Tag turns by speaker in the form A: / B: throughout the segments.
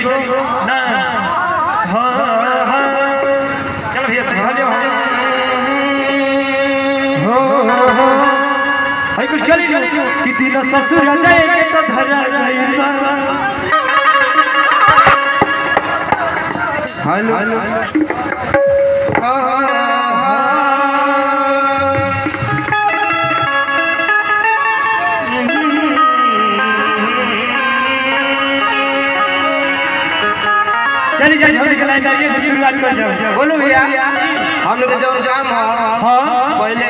A: चार गो ना। हाँ हाँ चल भैया हेलो हो हो हाय कुछ चली कि दिन ससुर दे के तो धरा गइल बा।
B: हेलो
A: चली जाए हमने के लाइन से शुरुआत कर जाओ।
B: बोलू भैया हम लोग के जौन काम है
A: हाँ
B: पहले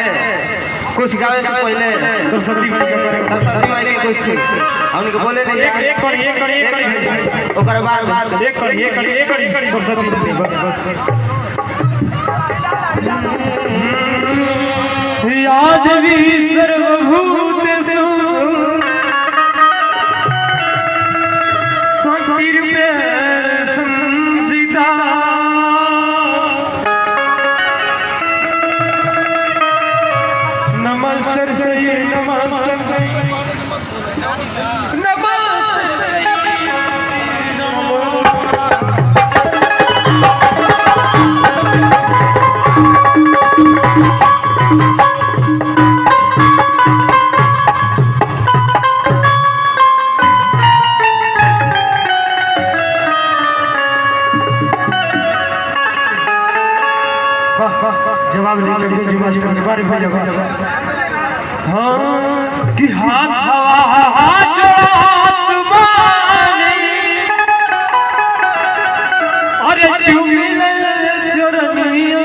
B: कुछ गावे से पहले
A: सरस्वती माई के करे
B: सरस्वती माई के कुछ हम लोग बोले नहीं
A: एक एक कड़ी एक कड़ी एक कड़ी
B: ओकर बाद
A: एक कड़ी एक कड़ी एक कड़ी सरस्वती बस बस। या देवी सर्वभूतेषु शक्तिरूपेण संस्थिता नमस्ते नमस्ते नमस्ते नमो। वाह वाह जवाब लेकर के मास्टर बारे भैया। हाँ कि हाथ हवा जोड़त बानी अरे चुमिले चरनिया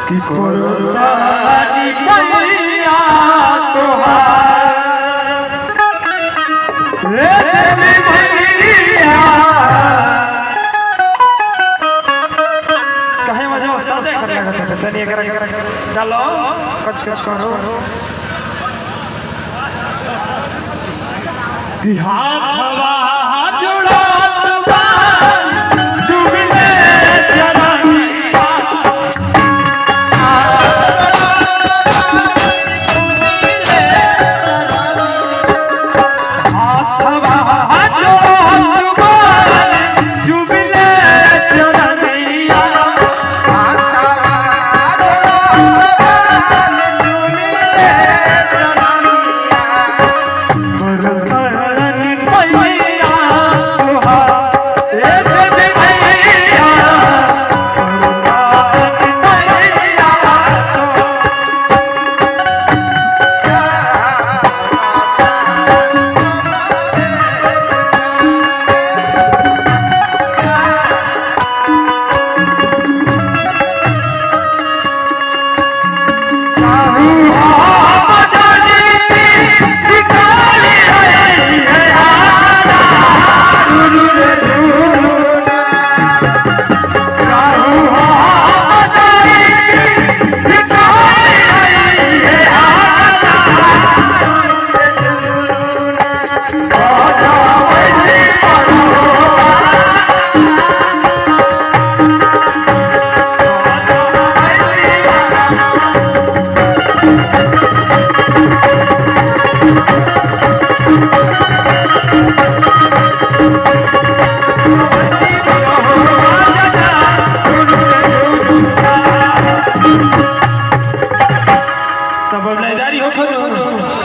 A: कि करतानी मैया तोहार रे देवी मैया। कहे मजा सादे कर लगा था तनी एकरा डालो कच कच करो कि हाथ हवा जोड़त बानी जुगले चरनिया हाथ हवा जोड़त बानी जुगले चरनिया। तब अब लयदारी हो खलो।